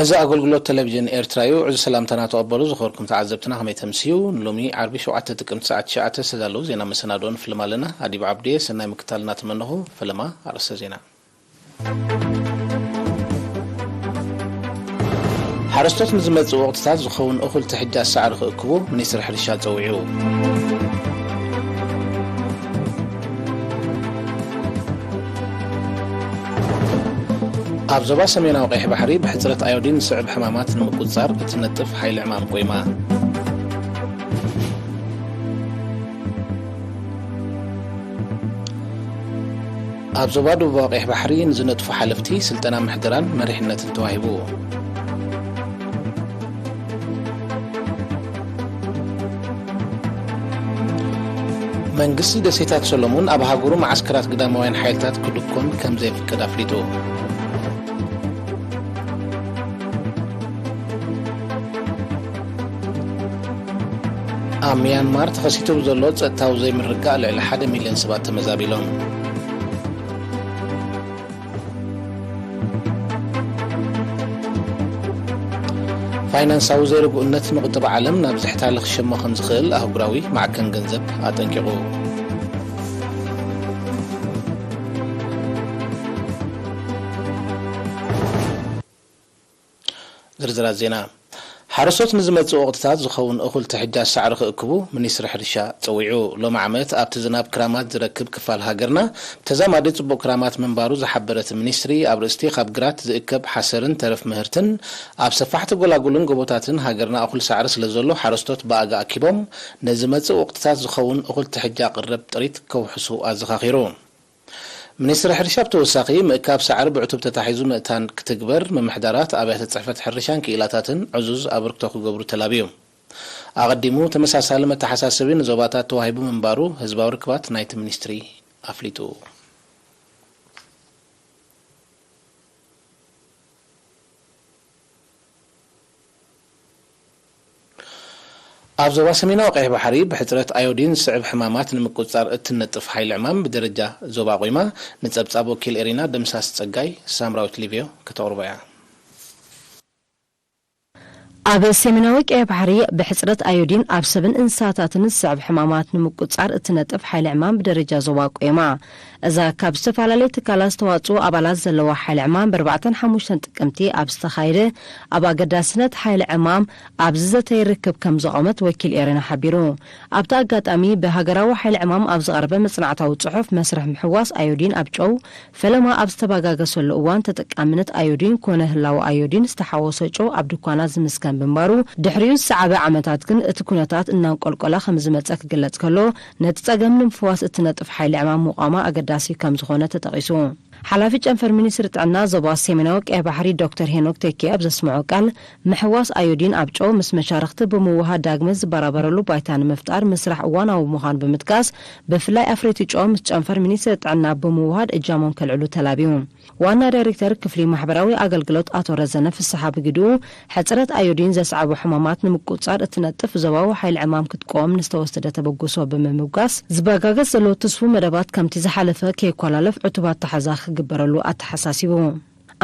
እዚ ኣገልግሎት ቴሌቪዥን ኤርትራ እዩ። እዚ ሰላምታና ተቐበሉ። ዝኸበርኩም ተዓዘብትና ከመይ ተምስዩ? ንሎሚ ዓርቢ ሸውዓተ ጥቅምቲ ሰዓት ትሽዓተ ዝተዳለዉ ዜና መሰናድኦ ንፍልም ኣለና። ኣዲብ ዓብድየ ሰናይ ምክታል እናተመነኹ፣ ፈለማ ኣርእስተ ዜና። ሓረስቶት ንዝመጽእ ወቕትታት ዝኸውን እኹል ትሕጃ ሳዕሪ ክእክቡ ሚኒስትሪ ሕርሻ ጸዊዑ። ኣብ ዞባ ሰሜናዊ ቀይሕ ባሕሪ ብሕጽረት ኣዮዲን ዝስዕብ ሕማማት ንምቁጽጻር እትነጥፍ ሓይሊ ዕማም ቆይማ። ኣብ ዞባ ደቡባዊ ቀይሕ ባሕሪ ንዝነጥፉ ሓለፍቲ ስልጠና ምሕደራን መሪሕነትን ተዋሂቡ። መንግስቲ ደሴታት ሰሎሞን ኣብ ሃገሩ መዓስከራት ግዳማውያን ሓይልታት ክድኮን ከም ዘይፍቅድ ኣፍሊጡ። ኣብ ሚያንማር ተኸሲቱ ብዘሎ ጸጥታዊ ዘይምርግጋእ ልዕሊ ሓደ ሚልዮን ሰባት ተመዛቢሎም። ፋይናንሳዊ ዘይርጉእነት ንቁጠባ ዓለም ናብ ዝሕታለ ክሸሞ ከም ዝኽእል ኣህጉራዊ ማዕከን ገንዘብ ኣጠንቂቑ። ዝርዝራት ዜና። ሓረስቶት ንዝመጽእ ወቕትታት ዝኸውን እኹል ትሕጃ ሳዕሪ ክእክቡ ሚኒስትሪ ሕርሻ ጸዊዑ። ሎሚ ዓመት ኣብቲ ዝናብ ክራማት ዝረክብ ክፋል ሃገርና ብተዛማዲ ጽቡቕ ክራማት ምንባሩ ዝሓበረ እቲ ሚኒስትሪ፣ ኣብ ርእስቲ ካብ ግራት ዝእከብ ሓሰርን ተረፍ ምህርትን ኣብ ሰፋሕቲ ጎላጉልን ጎቦታትን ሃገርና እኹል ሳዕሪ ስለ ዘሎ ሓረስቶት ብኣጋ ኣኪቦም ንዝመጽእ ወቕትታት ዝኸውን እኹል ትሕጃ ቅረብ ጥሪት ከውሕሱ ኣዘኻኺሩ። ሚኒስትሪ ሕርሻ ብተወሳኺ ምእካብ ሳዕሪ ብዕቱብ ተታሒዙ ምእንታን ክትግበር ምምሕዳራት፣ ኣብያተ ጽሕፈት ሕርሻን ክኢላታትን ዕዙዝ ኣበርክቶ ክገብሩ ተላብዩ። ኣቐዲሙ ተመሳሳሊ መተሓሳሰቢ ንዞባታት ተዋሂቡ ምንባሩ ህዝባዊ ርክባት ናይቲ ሚኒስትሪ ኣፍሊጡ። ኣብ ዞባ ሰሜናዊ ቀይሕ ባሕሪ ብሕጽረት ኣዮዲን ዝስዕብ ሕማማት ንምቁጽጻር እትነጥፍ ሓይሊ ዕማም ብደረጃ ዞባ ቆይማ። ንጸብጻብ ወኪል ኤሪና ደምሳስ ጸጋይ ሳምራዊት ሊብዮ ከተቕርቦ እያ። ኣብ ሰሜናዊ ቀይሕ ባሕሪ ብሕጽረት ኣዮዲን ኣብ ሰብን እንስሳታትን ዝስዕብ ሕማማት ንምቁጽጻር እትነጥፍ ሓይሊ ዕማም ብደረጃ ዞባ ቆይማ። እዛ ካብ ዝተፈላለዩ ትካላት ዝተዋጽኡ ኣባላት ዘለዋ ሓይሊ ዕማም ብኣርባዕተን ሓሙሽተን ጥቅምቲ ኣብ ዝተኻየደ ኣብ ኣገዳስነት ሓይሊ ዕማም ኣብዚ ዘተ ይርክብ ከም ዝቖመት ወኪል ኤረና ሓቢሩ። ኣብቲ ኣጋጣሚ ብሃገራዊ ሓይሊ ዕማም ኣብ ዝቐረበ መጽናዕታዊ ጽሑፍ መስርሕ ምሕዋስ ኣዮዲን ኣብ ጨው ፈለማ ኣብ ዝተባጋገሰሉ እዋን ተጠቃምነት ኣዮዲን ኮነ ህላወ ኣዮዲን ዝተሓወሶ ጨው ኣብ ድኳናት ዝምስከን ብምንባሩ ድሕሪኡ ዝሰዓበ ዓመታት ግን እቲ ኩነታት እናንቆልቆለ ከም ዝመጸ ክግለጽ ከሎ ነቲ ጸገም ንምፍዋስ እትነጥፍ ሓይሊ ዕማም ምቋማ ኣገዳሲ ከም ዝኾነ ተጠቒሱ። ሓላፊ ጨንፈር ሚኒስትሪ ጥዕና ዞባ ሰሜናዊ ቀይሕ ባሕሪ ዶክተር ሄኖክ ቴኬ ኣብ ዘስምዖ ቃል፣ ምሕዋስ ኣዮዲን ኣብ ጨው ምስ መሻርኽቲ ብምውሃድ ዳግመ ዝበራበረሉ ባይታ ንምፍጣር ምስራሕ እዋናዊ ምዃኑ ብምጥቃስ፣ ብፍላይ ኣፍረይቲ ጨው ምስ ጨንፈር ሚኒስትሪ ጥዕና ብምውሃድ እጃሞም ከልዕሉ ተላብዩ። ዋና ዳይሬክተር ክፍሊ ማሕበራዊ ኣገልግሎት ኣቶ ረዘነ ፍስሓ ብግድኡ፣ ሕጽረት ኣዮዲን ዘስዓቡ ሕማማት ንምቁጽጻር እትነጥፍ ዞባዊ ሓይሊ ዕማም ክትቆም ንዝተወሰደ ተበግሶ ብምምጓስ፣ ዝበጋገስ ዘሎ ትስፉው መደባት ከምቲ ዝሓለፈ ከይኮላለፍ ዕቱብ ኣተሓዛ ክግበረሉ ኣተሓሳሲቡ።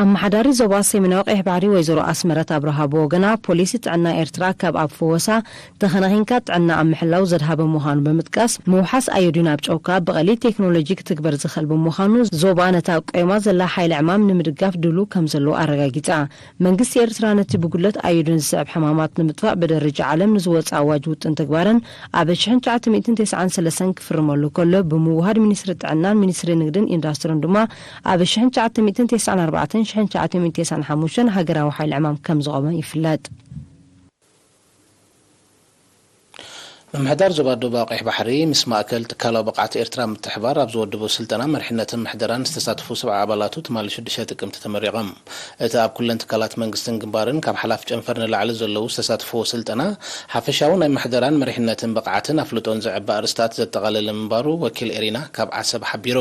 ኣመሓዳሪ ዞባ ሰሜናዊ ቀይሕ ባሕሪ ወይዘሮ ኣስመረት ኣብርሃ ብወገና፣ ፖሊሲ ጥዕና ኤርትራ ካብ ኣብ ፈወሳ ተኸናኺንካ ጥዕና ኣብ ምሕላው ዘድሃበ ምዃኑ ብምጥቃስ፣ ምውሓስ ኣዮዲን ኣብ ጨውካ ብቐሊል ቴክኖሎጂ ክትግበር ዝኽእል ብምዃኑ፣ ዞባ ነታ ቆይማ ዘላ ሓይሊ ዕማም ንምድጋፍ ድሉው ከም ዘሎ ኣረጋጊጻ። መንግስቲ ኤርትራ ነቲ ብጉድለት ኣዮዲን ዝስዕብ ሕማማት ንምጥፋእ ብደረጃ ዓለም ንዝወጸ ኣዋጅ ውጥን ተግባርን ኣብ ሽሕን ትሽዓተ ሚእትን ተስዓን ሰለስተን ክፍርመሉ ከሎ፣ ብምውሃድ ሚኒስትሪ ጥዕናን ሚኒስትሪ ንግድን ኢንዳስትርን ድማ ኣብ ሽሕን ትሽዓተ ሚእትን ተስዓን ኣርባዕተን ሽሕን ትሽዓተ ሚእትን ተስዓን ሓሙሽተን ሃገራዊ ሓይሊ ዕማም ከም ዝቖመ ይፍለጥ። ምምሕዳር ዞባ ደቡብ ቀይሕ ባሕሪ ምስ ማእከል ትካላዊ ብቕዓት ኤርትራ ምትሕባር ኣብ ዝወደቦ ስልጠና መሪሕነትን ምሕደራን ዝተሳተፉ ሰብዓ ኣባላቱ ትማሊ ሽዱሽተ ጥቅምቲ ተመሪቖም። እቲ ኣብ ኩለን ትካላት መንግስትን ግንባርን ካብ ሓላፊ ጨንፈር ንላዕሊ ዘለዉ ዝተሳተፍዎ ስልጠና፣ ሓፈሻዊ ናይ ምሕደራን መሪሕነትን ብቕዓትን ኣፍልጦን ዘዕቢ ኣርእስታት ዘጠቓለለ ምንባሩ ወኪል ኤሪና ካብ ዓሰብ ሓቢሩ።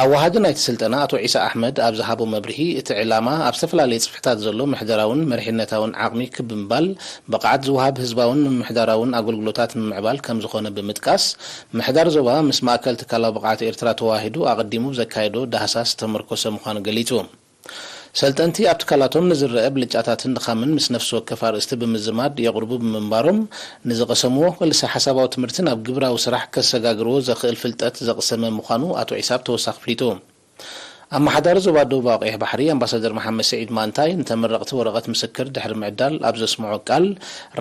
ኣወሃዲ ናይቲ ስልጠና ኣቶ ዒሳ ኣሕመድ ኣብ ዝሃቦ መብርሂ፣ እቲ ዕላማ ኣብ ዝተፈላለየ ጽፍሕታት ዘሎ ምሕደራውን መሪሕነታውን ዓቕሚ ክብ ብምባል፣ ብቕዓት ዝወሃብ ህዝባውን ምምሕዳራውን ኣገልግሎታት ንምምዕባል ከም ዝኾነ ብምጥቃስ፣ ምሕዳር ዞባ ምስ ማእከል ትካላዊ ብቕዓት ኤርትራ ተዋሂዱ ኣቐዲሙ ብዘካየዶ ዳህሳስ ዝተመርኮሰ ምዃኑ ገሊጹ። ሰልጠንቲ ኣብ ትካላቶም ንዝረአ ብልጫታትን ድኻምን ምስ ነፍሲ ወከፍ ኣርእስቲ ብምዝማድ የቕርቡ ብምንባሮም፣ ንዝቐሰምዎ ክልሰ ሓሳባዊ ትምህርቲ ናብ ግብራዊ ስራሕ ከሰጋግርዎ ዘኽእል ፍልጠት ዘቕሰመ ምዃኑ ኣቶ ዒሳብ ተወሳኺ ኣፍሊጡ። ኣመሓዳሪ ዞባ ደቡባዊ ቀይሕ ባሕሪ ኣምባሳደር መሓመድ ስዒድ ማንታይ ንተመረቕቲ ወረቐት ምስክር ድሕሪ ምዕዳል ኣብ ዘስምዖ ቃል፣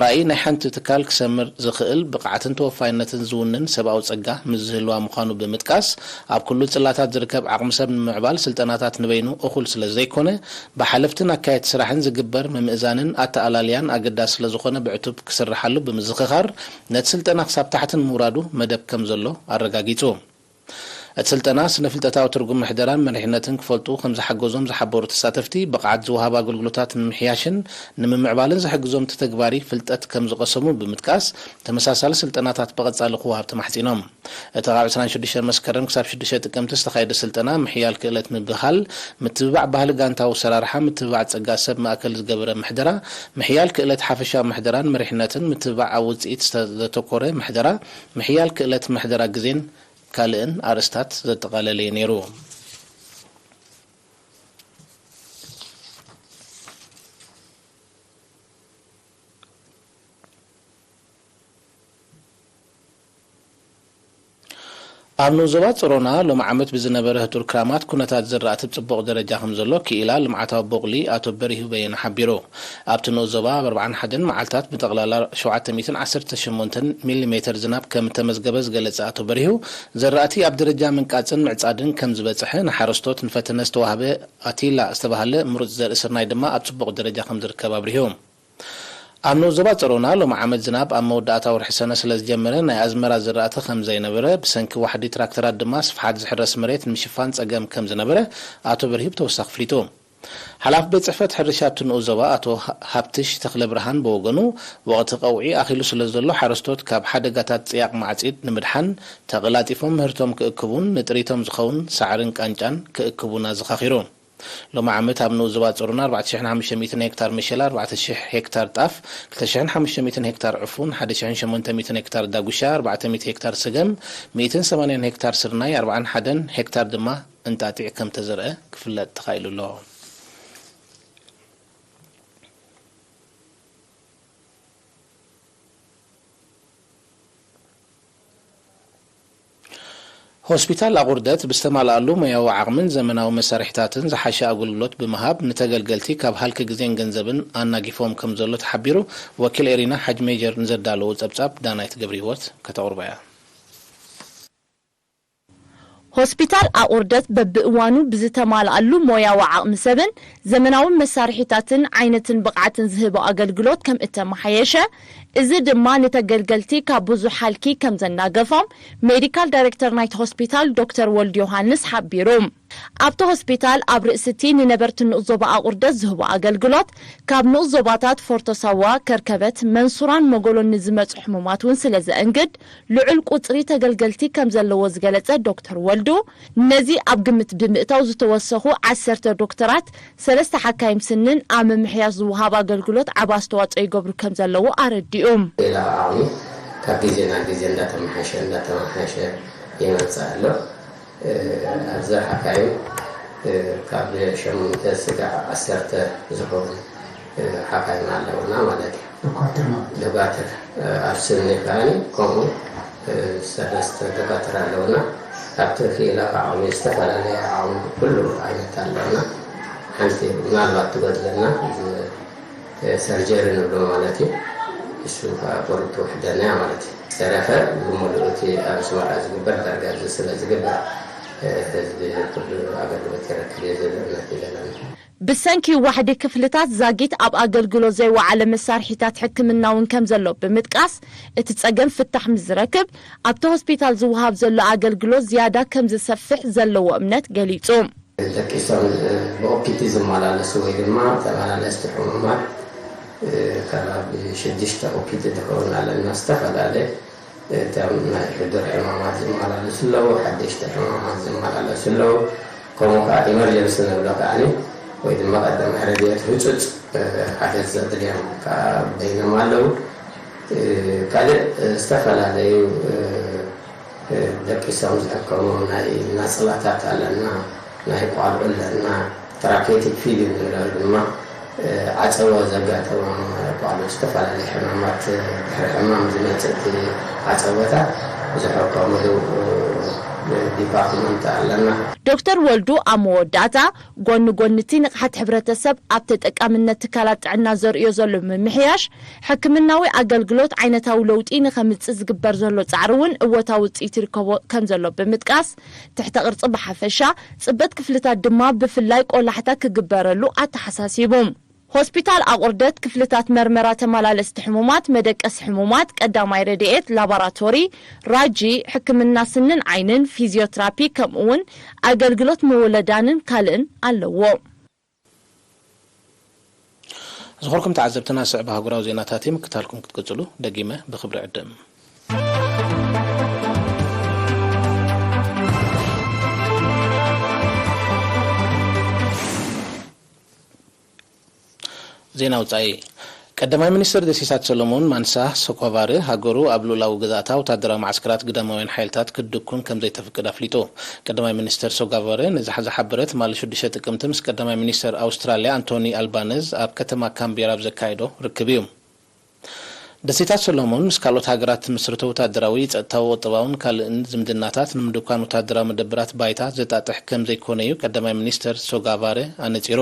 ራእይ ናይ ሓንቲ ትካል ክሰምር ዝኽእል ብቕዓትን ተወፋይነትን ዝውንን ሰብኣዊ ጸጋ ምስ ዝህልዋ ምዃኑ ብምጥቃስ፣ ኣብ ኩሉ ጽላታት ዝርከብ ዓቕሚ ሰብ ንምምዕባል ስልጠናታት ንበይኑ እኹል ስለ ዘይኮነ፣ ብሓለፍትን ኣካየድቲ ስራሕን ዝግበር ምምእዛንን ኣተኣላልያን ኣገዳሲ ስለ ዝኾነ ብዕቱብ ክስርሓሉ ብምዝኽኻር፣ ነቲ ስልጠና ክሳብ ታሕቲ ንምውራዱ መደብ ከም ዘሎ ኣረጋጊጹ። እቲ ስልጠና ስነ ፍልጠታዊ ትርጉም ምሕደራን መሪሕነትን ክፈልጡ ከም ዝሓገዞም ዝሓበሩ ተሳተፍቲ፣ ብቕዓት ዝወሃብ ኣገልግሎታት ንምምሕያሽን ንምምዕባልን ዝሕግዞም ተተግባሪ ፍልጠት ከም ዝቐሰሙ ብምጥቃስ፣ ተመሳሳሊ ስልጠናታት ብቐጻሊ ክወሃብ ተማሕጺኖም። እቲ ካብ ዕስራን ሽዱሽተን መስከረም ክሳብ ሽዱሽተ ጥቅምቲ ዝተኻየደ ስልጠና፣ ምሕያል ክእለት ምብህሃል፣ ምትብባዕ ባህሊ ጋንታዊ ኣሰራርሓ፣ ምትብባዕ ጸጋ ሰብ ማእከል ዝገበረ ምሕደራ፣ ምሕያል ክእለት ሓፈሻዊ ምሕደራን መሪሕነትን፣ ምትብባዕ ኣብ ውጽኢት ዘተኮረ ምሕደራ፣ ምሕያል ክእለት ምሕደራ ግዜን ካልእን ኣርእስታት ዘጠቓለለ እዩ ነይሩ። ኣብ ንኡስ ዞባ ጸሮና ሎሚ ዓመት ብዝነበረ ህጡር ክራማት ኩነታት ዝራእቲ ብጽቡቕ ደረጃ ከም ዘሎ ክኢላ ልምዓታዊ ቦቕሊ ኣቶ በሪሁ በየነ ሓቢሩ። ኣብቲ ንኡስ ዞባ ኣብ ኣርብዓን ሓደን መዓልታት ብጠቕላላ ሸውዓተ ሚእትን ዓሰርተ ሸሞንተን ሚሊ ሜተር ዝናብ ከም እተመዝገበ ዝገለጸ ኣቶ በሪሁ፣ ዘራእቲ ኣብ ደረጃ ምንቃጽን ምዕጻድን ከም ዝበጽሐ፣ ንሓረስቶት ንፈተነ ዝተዋህበ ኣቲላ ዝተባህለ ምሩጽ ዘርኢ ስርናይ ድማ ኣብ ጽቡቕ ደረጃ ከም ዝርከብ ኣብሪሁ። ኣብ ንኡስ ዞባ ጸሮና ሎሚ ዓመት ዝናብ ኣብ መወዳእታ ወርሒ ሰነ ስለ ዝጀመረ፣ ናይ ኣዝመራ ዝራእቲ ከም ዘይነበረ፣ ብሰንኪ ዋሕዲ ትራክተራት ድማ ስፍሓት ዝሕረስ መሬት ንምሽፋን ጸገም ከም ዝነበረ ኣቶ በርሂ ብተወሳኺ ኣፍሊጡ። ሓላፊ ቤት ጽሕፈት ሕርሻ ኣብቲ ንኡስ ዞባ ኣቶ ሃ-፣ ሃብትሽ ተኽለብርሃን ብወገኑ፣ ወቕቲ ቀውዒ ኣኺሉ ስለ ዘሎ፣ ሓረስቶት ካብ ሓደጋታት ጽያቕ ማዕጺድ ንምድሓን፣ ተቐላጢፎም ምህርቶም ክእክቡን ንጥሪቶም ዝኸውን ሳዕርን ቃንጫን ክእክቡን ኣዘኻኺሩ። ሎሚ ዓመት ኣብ ንኡስ ዞባ ጸሮና ኣርባዕተ ሽሕን ሓሙሽተ ሚእትን ሄክታር መሸላ፣ ኣርባዕተ ሽሕ ሄክታር ጣፍ፣ ክልተ ሽሕን ሓሙሽተ ሚእትን ሄክታር ዕፉን፣ ሓደ ሽሕን ሸሞንተ ሚእትን ሄክታር ዳጉሻ፣ ኣርባዕተ ሚእቲ ሄክታር ስገም፣ ሚእትን ሰማንያን ሄክታር ስርናይ፣ ኣርባዓን ሓደን ሄክታር ድማ እንጣጢዕ ከም ተዘርአ ክፍለጥ ተኻኢሉ ኣሎ። ሆስፒታል ኣቑርደት ብዝተማልኣሉ ሞያዊ ዓቕምን ዘመናዊ መሳርሒታትን ዝሓሸ ኣገልግሎት ብምሃብ ንተገልገልቲ ካብ ሃልኪ ግዜን ገንዘብን ኣናጊፎም ከም ዘሎ ተሓቢሩ። ወኪል ኤሪና ሓጅ ሜጀር ንዘዳለዎ ጸብጻብ ዳናይት ገብረህይወት ከተቕርቦ እያ። ሆስፒታል ኣቑርደት በብእዋኑ ብዝተማልኣሉ ሞያዊ ዓቕሚ ሰብን ዘመናዊ መሳርሒታትን ዓይነትን ብቕዓትን ዝህቦ ኣገልግሎት ከም እተመሓየሸ፣ እዚ ድማ ንተገልገልቲ ካብ ብዙሕ ሃልኪ ከም ዘናገፎም ሜዲካል ዳይሬክተር ናይቲ ሆስፒታል ዶክተር ወልድ ዮሃንስ ሓቢሩ። ኣብቲ ሆስፒታል ኣብ ርእሲ እቲ ንነበርቲ ንኡስ ዞባ ኣቑርደት ዝህቦ ኣገልግሎት፣ ካብ ንኡስ ዞባታት ፎርቶ ሳዋ፣ ከርከበት፣ መንሱራን መጎሎን ንዝመጹ ሕሙማት እውን ስለ ዘእንግድ፣ ልዑል ቁጽሪ ተገልገልቲ ከም ዘለዎ ዝገለጸ ዶክተር ወልዱ፣ ነዚ ኣብ ግምት ብምእታው ዝተወሰኹ ዓሰርተ ዶክተራት፣ ሰለስተ ሓካይም ስንን ኣብ ምምሕያሽ ዝወሃብ ኣገልግሎት ዓቢ ኣስተዋጽኦ ይገብሩ ከም ዘለዉ ኣረዲኡ። ሌላ ዓቕሚ ካብ ግዜ ናብ ግዜ እንዳተመሓሸ፣ እንዳተመሓሸ ይመጽእ ኣሎ። እ፣ ኣብዚ ሓካይም፣ እ፣ ካብ ሸሞንተ ስጋዕ ዓሰርተ ዝኾኑ፣ እ፣ ሓካይም ኣለውና ማለት እዩ። ዶኳትር ማለት ዶኳትር፣ እ፣ ኣብ ስኒ ከኣኒ ከምኡ፣ እ፣ ሰለስተ ዶኳትር ኣለውና። ኣብቲ ክኢላ ዓቕሚ ዝተፈላለየ ዓቕሚ ኩሉ ዓይነት ኣለውና። ሓንቲ ምናልባት ትጎድለና፣ እዚ ሰርጀሪ ንብሎ ማለት እዩ። እሱ ከዓ ቁሩብ ትውሕደና እያ ማለት እዩ። ዝተረፈ ብምሉእ እቲ ኣብ ኣስመራ ዝግበር ዳርጋ እዚ ስለ ዝግበር፣ እ፣ ህዝቢ ኩሉ ኣገልግሎት ይረክብ እየ ዝብል እምነት እዩ ዘለኒ። ብሰንኪ ዋሕዲ ክፍልታት ዛጊት ኣብ ኣገልግሎት ዘይወዓለ መሳርሒታት ሕክምና እውን ከም ዘሎ ብምጥቃስ፣ እቲ ጸገም ፍታሕ ምስ ዝረክብ፣ ኣብቲ ሆስፒታል ዝወሃብ ዘሎ ኣገልግሎት ዝያዳ ከም ዝሰፍሕ ዘለዎ እምነት ገሊጹ። ደቂሶም ብኦፒቲ ዝመላለሱ ወይ ድማ ተመላለስቲ ሕሙማት፣ እ፣ ከባቢ ሽዱሽተ ኦፒቲ ዝኸውን ኣለና። ዝተፈላለየ፣ እ፣ ከም ናይ ሕዱር ዕማማት ዝመላለሱ ኣለዉ፣ ሓደሽቲ ዕማማት ዝመላለሱ ኣለዉ። ከምኡ ከዓ ኢመርጀንሲ ንብሎ ከዓኒ ወይ ድማ ቀዳማይ ረድኤት ህጹጽ፣ እ፣ ሓገዝ ዘድልዮም ከዓ በይኖም ኣለዉ። እ፣ ካልእ፣ እ፣ ዝተፈላለዩ፣ እ፣ እ፣ ደቂሶም ዝሕከሙ ናይ ናጽላታት ኣለና፣ ናይ ቋልዑ ኣለና፣ ራኬቲክ ፊሊንግ ንብሎ ድማ ዓፀቦ ዘጋጠሞም በዓል ዝተፈላለዩ ሕማማት ድሕሪ ሕማም ዝመፅእ እቲ ዓፀቦታት ብዙሕ እኳ ምሉእ ዲፓርትመንት ኣለና። ዶክተር ወልዱ ኣብ መወዳእታ፣ ጎኒ ጎኒ እቲ ንቕሓት ሕብረተሰብ ኣብ ተጠቃምነት ትካላት ጥዕና ዘርእዮ ዘሎ ምምሕያሽ፣ ሕክምናዊ ኣገልግሎት ዓይነታዊ ለውጢ ንኸምፅእ ዝግበር ዘሎ ፃዕሪ እውን እወታዊ ውፅኢት ይርከቦ ከምዘሎ ብምጥቃስ፣ ትሕተ ቅርፂ ብሓፈሻ፣ ፅበት ክፍልታት ድማ ብፍላይ ቆላሕታ ክግበረሉ ኣተሓሳሲቡ። ሆስፒታል ኣቑርደት ክፍልታት መርመራ ተመላለስቲ ሕሙማት፣ መደቀሲ ሕሙማት፣ ቀዳማይ ረድኤት፣ ላባራቶሪ፣ ራጂ፣ ሕክምና ስንን ዓይንን፣ ፊዚዮትራፒ ከምኡ እውን ኣገልግሎት ምውለዳንን ካልእን ኣለዎ። ዝኾርኩም ተዓዘብትና ስዕብ ኣህጉራዊ ዜናታት ምክታልኩም ክትቅጽሉ ደጊመ ብክብሪ ዕድም። ዜና ውፃኢ። ቀዳማይ ሚኒስትር ደሴታት ሰሎሞን ማንሳ ሶኮቫሪ ሃገሩ ኣብ ልኡላዊ ግዛእታ ወታደራዊ ማዕስከራት ግዳማውያን ሓይልታት ክትድኩን ከም ዘይተፍቅድ ኣፍሊጡ። ቀዳማይ ሚኒስትር ሶጋቫሪ ነዚ ዝሓበረ ትማሊ ሽዱሽተ ጥቅምቲ ምስ ቀዳማይ ሚኒስትር ኣውስትራልያ ኣንቶኒ ኣልባነዝ ኣብ ከተማ ካምቤራ ኣብ ዘካየዶ ርክብ እዩ። ደሴታት ሰሎሞን ምስ ካልኦት ሃገራት ትምስርቶ ወታደራዊ፣ ጸጥታዊ፣ ቁጠባውን ካልእን ዝምድናታት ንምድኳን ወታደራዊ መደበራት ባይታ ዘጣጥሕ ከም ዘይኮነ እዩ ቀዳማይ ሚኒስተር ሶጋቫረ ኣነጺሩ።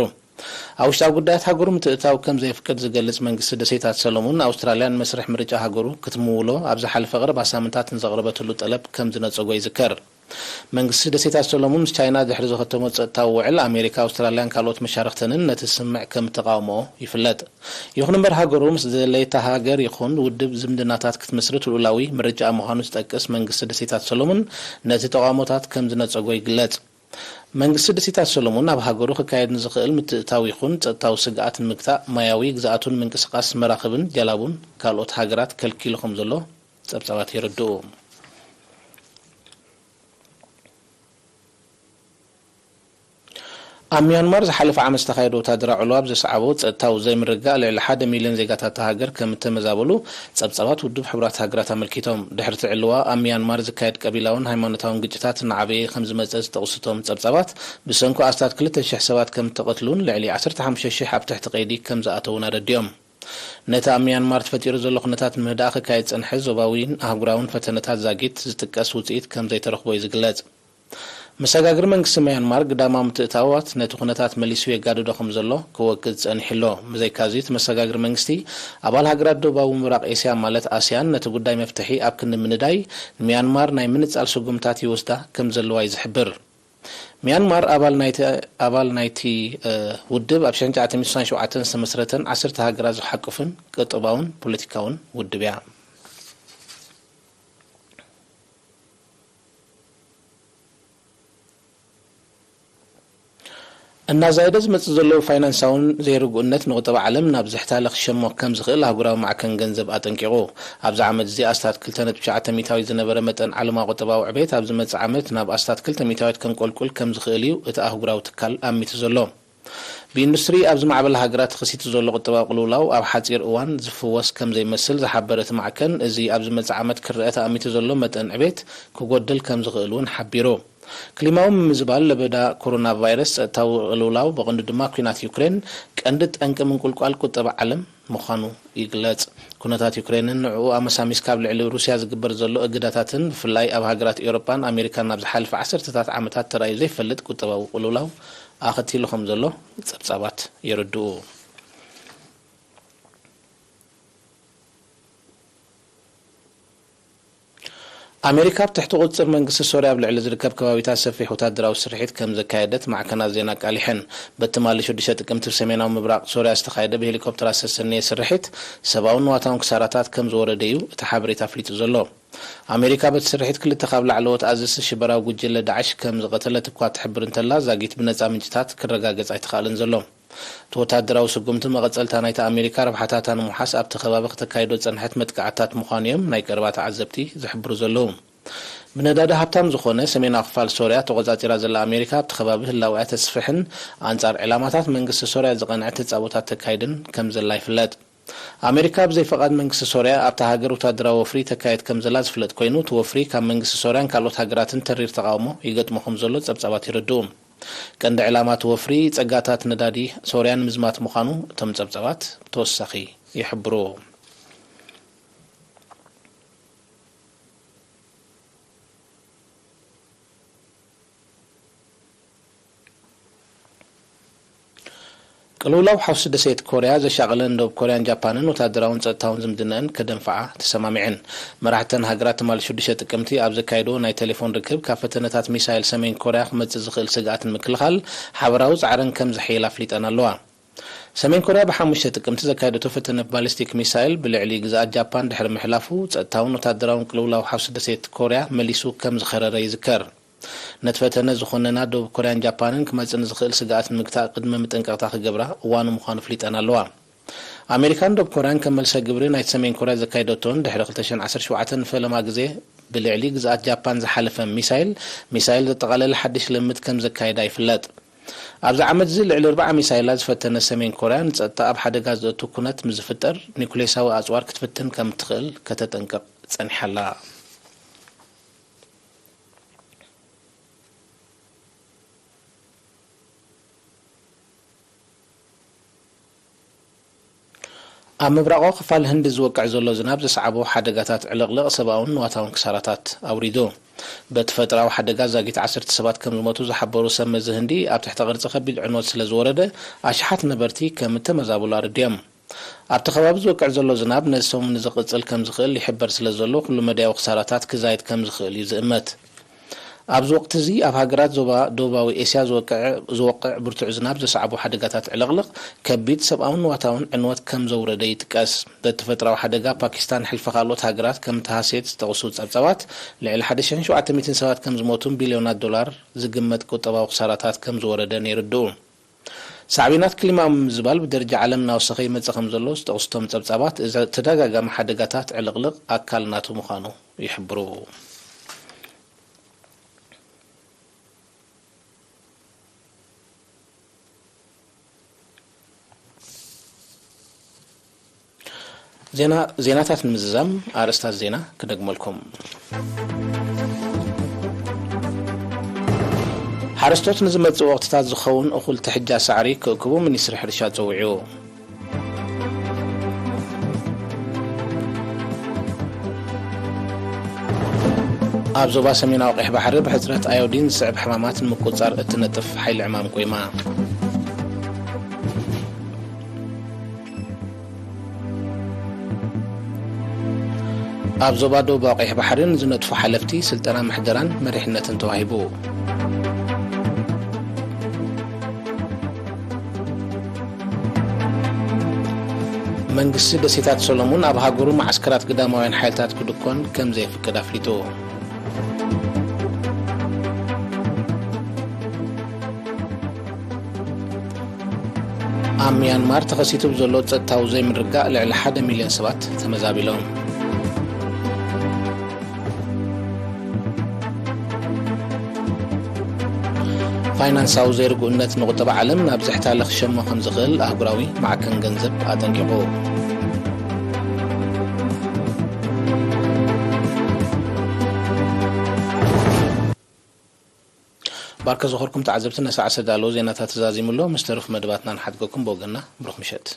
ኣብ ውሽጣዊ ጉዳያት ሃገሩ ምትእትታው ከም ዘየፍቅድ ዝገልጽ መንግስቲ ደሴታት ሰሎሞን፣ ኣውስትራልያ ንመስርሕ ምርጫ ሃገሩ ክትምውሎ ኣብ ዝሓለፈ ቀረባ ሳምንታት ንዘቕረበትሉ ጠለብ ከም ዝነጸጎ ይዝከር። መንግስቲ ደሴታት ሰሎሞን ምስ ቻይና ድሕሪ ዝኸተሞ ጸጥታዊ ውዕል፣ ኣሜሪካ፣ ኣውስትራልያን ካልኦት መሻርኽተንን ነቲ ስምምዕ ከም እተቓወምኦ ይፍለጥ። ይኹን እምበር፣ ሃገሩ ምስ ዝደለየታ ሃገር ይኹን ውድብ ዝምድናታት ክትምስርት ልኡላዊ ምርጫኣ ምዃኑ ዝጠቅስ መንግስቲ ደሴታት ሰሎሞን፣ ነቲ ተቓውሞታት ከም ዝነጸጎ ይግለጽ። መንግስቲ ደሴታት ሰሎሞን ኣብ ሃገሩ ክካየድ ንዝኽእል ምትእትታው ይኹን ጸጥታዊ ስግኣት ንምግታእ፣ ማያዊ ግዝኣቱን ምንቅስቓስ መራኽብን ጀላቡን ካልኦት ሃገራት ከልኪሉ ከም ዘሎ ጸብጻባት የረድኡ። ኣብ ሚያንማር ዝሓለፈ ዓመት ዝተኻየደ ወታደራዊ ዕልዋ ብዘስዓቦ ጸጥታዊ ዘይምርግጋእ ልዕሊ ሓደ ሚልዮን ዜጋታት እታ ሃገር ከም እተመዛበሉ ጸብጻባት ውድብ ሕቡራት ሃገራት ኣመልኪቶም። ድሕሪ እቲ ዕልዋ ኣብ ሚያንማር ዝካየድ ቀቢላውን ሃይማኖታውን ግጭታት እናዓበየ ከም ዝመጸ ዝጠቕሱ እቶም ጸብጻባት፣ ብሰንኩ ኣስታት ክልተ ሽሕ ሰባት ከም እተቐትሉን ልዕሊ ዓሰርተ ሓሙሽተ ሽሕ ኣብ ትሕቲ ቀይዲ ከም ዝኣተዉን ኣረዲኦም። ነቲ ኣብ ሚያንማር ተፈጢሩ ዘሎ ኩነታት ንምህዳእ ክካየድ ዝጸንሐ ዞባዊን ኣህጉራውን ፈተነታት ዛጊት ዝጥቀስ ውጽኢት ከም ዘይተረኽቦ እዩ ዝግለጽ። መሰጋግሪ መንግስቲ ሚያንማር ግዳማዊ ምትእትታዋት ነቲ ኩነታት መሊሱ የጋድዶ ከም ዘሎ ክወግዝ ጸኒሑ ኣሎ። ብዘይካዚ፣ እቲ መሰጋግሪ መንግስቲ ኣባል ሃገራት ደቡባዊ ምብራቕ ኤስያ ማለት ኣስያን ነቲ ጉዳይ መፍትሒ ኣብ ክንዲ ምንዳይ፣ ንሚያንማር ናይ ምንጻል ስጉምታት ይወስዳ ከም ዘለዋ እዩ ዝሕብር። ሚያንማር ኣባል ናይቲ ኣባል ናይቲ ውድብ ኣብ ሽሕን ትሽዓተ ሚእትን ስሳን ሸውዓተን ዝተመስረተን ዓሰርተ ሃገራት ዝሓቁፍን ቁጠባውን ፖለቲካውን ውድብ እያ። እናዛየደ ዝመጽእ ዘሎ ፋይናንሳውን ዘይርጉእነት ንቁጠባ ዓለም ናብ ዝሕታለ ክሸሞ ከም ዝኽእል ኣህጉራዊ ማዕከን ገንዘብ ኣጠንቂቑ። ኣብዚ ዓመት እዚ ኣስታት ክልተ ነጥቢ ትሽዓተ ሚእታዊት ዝነበረ መጠን ዓለማዊ ቁጠባዊ ዕቤት ኣብዚ መጽእ ዓመት ናብ ኣስታት ክልተ ሚእታዊት ከንቆልቁል ከም ዝኽእል እዩ እቲ ኣህጉራዊ ትካል ኣሚቱ ዘሎ። ብኢንዱስትሪ ኣብ ዝማዕበላ ሃገራት ተኸሲቱ ዘሎ ቁጠባዊ ቅልውላው ኣብ ሓጺር እዋን ዝፍወስ ከም ዘይመስል ዝሓበረ እቲ ማዕከን፣ እዚ ኣብ ዝመጽእ ዓመት ክረአ ተኣሚቱ ዘሎ መጠን ዕቤት ክጎድል ከም ዝኽእል እውን ሓቢሩ። ክሊማዊ ምምዝባል ለበዳ ኮሮና ቫይረስ፣ ጸጥታዊ ቅልውላው፣ ብቐንዱ ድማ ኲናት ዩክሬን፣ ቀንዲ ጠንቂ ምንቁልቋል ቁጠባ ዓለም ምዃኑ ይግለጽ። ኩነታት ዩክሬንን ንዕኡ ኣመሳሚስካ ኣብ ልዕሊ ሩስያ ዝግበር ዘሎ እገዳታትን፣ ብፍላይ ኣብ ሃገራት ኤውሮጳን ኣሜሪካን ኣብ ዝሓለፈ ዓሰርተታት ዓመታት ተራእዩ ዘይፈልጥ ቁጠባዊ ቅልውላው ኣኸቲሉ ከም ዘሎ ጸብጻባት የረድኡ። ኣሜሪካ ኣብ ትሕቲ ቁጽጽር መንግስቲ ሶርያ ኣብ ልዕሊ ዝርከብ ከባቢታት ሰፊሕ ወታደራዊ ስርሒት ከም ዘካየደት ማዕከናት ዜና ኣቃሊሐን። በቲ ትማሊ ሽዱሽተ ጥቅምቲ ብሰሜናዊ ምብራቕ ሶርያ ዝተኻየደ ብሄሊኮፕተራት ዝተሰነየ ስርሒት፣ ሰብኣውን ንዋታውን ክሳራታት ከም ዝወረደ እዩ እቲ ሓበሬታ ኣፍሊጡ ዘሎ። ኣሜሪካ በቲ ስርሒት ክልተ ካብ ላዕለዎት ኣዘዝቲ ሽበራዊ ጉጅለ ዳዕሽ ከም ዝቐተለት እኳ ትሕብር እንተላ፣ ዛጊት ብነጻ ምንጭታት ክረጋገጽ ኣይተኻእለን ዘሎ። እቲ ወታደራዊ ስጉምቲ መቐጸልታ ናይታ ኣሜሪካ ረብሓታታ ንምውሓስ ኣብቲ ከባቢ ከተካይዶ ዝጸንሐት መጥቃዕትታት ምዃኑ እዮም ናይ ቀረባ ተዓዘብቲ ዝሕብሩ ዘለዉ። ብነዳዲ ሃብታም ዝኾነ ሰሜናዊ ክፋል ሶርያ ተቖጻጺራ ዘላ ኣሜሪካ፣ ኣብቲ ከባቢ ህላወኣ ተስፍሕን ኣንጻር ዕላማታት መንግስቲ ሶርያ ዝቐንዐ ተጻቦታት ተካይድን ከም ዘላ ይፍለጥ። ኣሜሪካ ብዘይ ፈቓድ መንግስቲ ሶርያ ኣብታ ሃገር ወታደራዊ ወፍሪ ተካይድ ከም ዘላ ዝፍለጥ ኮይኑ፣ እቲ ወፍሪ ካብ መንግስቲ ሶርያን ካልኦት ሃገራትን ተሪር ተቓውሞ ይገጥሞ ከም ዘሎ ጸብጻባት የረድኡ። ቀንዲ ዕላማ እቲ ወፍሪ፣ ጸጋታት ነዳዲ ሶርያ ንምዝማት ምዃኑ እቶም ጸብጻባት ብተወሳኺ ይሕብሩ። ቅልውላው ሓውሲ ደሴት ኮርያ ዘሻቐለን ደቡብ ኮርያን ጃፓንን ወታደራውን ጸጥታውን ዝምድነአን ከደንፍዓ ተሰማሚዐን። መራሕተን ሃገራት ትማሊ ሽዱሽተ ጥቅምቲ ኣብ ዘካየድዎ ናይ ቴሌፎን ርክብ፣ ካብ ፈተነታት ሚሳይል ሰሜን ኮርያ ክመጽእ ዝኽእል ስግኣት ንምክልኻል ሓበራዊ ጻዕረን ከም ዘሐይል ኣፍሊጠን ኣለዋ። ሰሜን ኮርያ ብሓሙሽተ ጥቅምቲ ዘካየደቶ ፈተነ ባሊስቲክ ሚሳይል ብልዕሊ ግዝኣት ጃፓን ድሕሪ ምሕላፉ፣ ጸጥታውን ወታደራውን ቅልውላው ሓውሲ ደሴት ኮርያ መሊሱ ከም ዝኸረረ ይዝከር። ነቲ ፈተነ ዝኾነና ደቡብ ኮርያን ጃፓንን ክመጽእ ንዝኽእል ስግኣት ንምግታእ ቅድመ መጠንቀቕታ ክገብራ እዋኑ ምዃኑ ኣፍሊጠን ኣለዋ። ኣሜሪካን ደቡብ ኮርያን ከም መልሰ ግብሪ ናይቲ ሰሜን ኮርያ ዘካየደቶን ድሕሪ ክልተ ሽሕን ዓሰርተ ሸውዓተን ንፈለማ ግዜ ብልዕሊ ግዝኣት ጃፓን ዝሓለፈ ሚሳይል፣ ሚሳይል ዘጠቓለለ ሓድሽ ልምምድ ከም ዘካየዳ ይፍለጥ። ኣብዚ ዓመት እዚ ልዕሊ ኣርብዓ ሚሳይላት ዝፈተነ ሰሜን ኮርያ፣ ንጸጥታ ኣብ ሓደጋ ዘእቱ ኩነት ምስ ዝፍጠር፣ ኒኩሌሳዊ ኣጽዋር ክትፍትን ከም እትኽእል ከተጠንቅቕ ጸኒሓ ኣላ። ኣብ ምብራቓዊ ክፋል ህንዲ ዝወቅዕ ዘሎ ዝናብ ዘስዓቦ ሓደጋታት ዕልቕልቕ ሰብኣውን ንዋታውን ክሳራታት ኣውሪዱ። በቲ ፈጥራዊ ሓደጋ ዛጊት ዓሰርተ ሰባት ከም ዝሞቱ ዝሓበሩ ሰብ መዚ ህንዲ፣ ኣብ ትሕቲ ቅርጺ ከቢድ ዕንወት ስለ ዝወረደ፣ ኣሽሓት ነበርቲ ከም እተመዛበሉ ኣረዲኦም። ኣብቲ ከባቢ ዝወቅዕ ዘሎ ዝናብ ነዚ ሰሙን ንዝቕጽል ከም ዝኽእል ይሕበር ስለ ዘሎ፣ ኩሉ መዳያዊ ክሳራታት ክዛይድ ከም ዝኽእል እዩ ዝእመት። ኣብዚ ወቕቲ እዚ ኣብ ሃገራት ዞባ ደቡባዊ ኤስያ ዝወቅዐ-፣ ዝወቅዕ ብርቱዕ ዝናብ ዘስዓቦ ሓደጋታት ዕልቕልቕ፣ ከቢድ ሰብኣውን ንዋታውን ዕንወት ከም ዘውረደ ይጥቀስ። በቲ ፈጥራዊ ሓደጋ ፓኪስታን ሕልፊ ካልኦት ሃገራት ከም ተሃስየት ዝጠቕሱ ጸብጻባት፣ ልዕሊ ሓደ ሽሕን ሸውዓተ ሚእትን ሰባት ከም ዝሞቱን ቢልዮናት ዶላር ዝግመት ቁጠባዊ ክሳራታት ከም ዝወረደን የረድኡ። ሳዕቤናት ክሊማ ምምዝባል ብደረጃ ዓለም እናወሰኸ ይመጽእ ከም ዘሎ ዝጠቕሱ እቶም ጸብጻባት፣ እዚ ተደጋጋሚ ሓደጋታት ዕልቕልቕ ኣካል ናቱ ምዃኑ ይሕብሩ። ዜና፣ ዜናታት ንምዝዛም ኣርእስታት ዜና ክደግመልኩም። ሓረስቶት ንዝመጽእ ወቕትታት ዝኸውን እኹል ትሕጃ ሳዕሪ ክእክቡ ሚኒስትሪ ሕርሻ ጸዊዑ። ኣብ ዞባ ሰሜናዊ ቀይሕ ባሕሪ ብሕጽረት ኣዮዲን ዝስዕብ ሕማማት ንምቁጽጻር እትነጥፍ ሓይሊ ዕማም ቆይማ። ኣብ ዞባ ደቡባዊ ቀይሕ ባሕሪ ንዝነጥፉ ሓለፍቲ ስልጠና ምሕደራን መሪሕነትን ተዋሂቡ። መንግስቲ ደሴታት ሰሎሞን ኣብ ሃገሩ መዓስከራት ግዳማውያን ሓይልታት ክድኮን ከም ዘይፍቅድ ኣፍሊጡ። ኣብ ሚያንማር ተኸሲቱ ብዘሎ ጸጥታዊ ዘይምርግጋእ ልዕሊ ሓደ ሚልዮን ሰባት ተመዛቢሎም። ፋይናንሳዊ ዘይርጉእነት ንቁጠባ ዓለም ናብ ዝሕታለ ክሸሞ ከም ዝኽእል ኣህጉራዊ ማዕከን ገንዘብ ኣጠንቂቑ። ባርከ ዝኾርኩም ተዓዘብቲ፣ ነሰዓ ዝተዳለዉ ዜናታት ተዛዚሙ ኣሎ። ምስ ተረፉ መደባትና ንሓድገኩም። ብወገንና ብሩኽ ምሸት።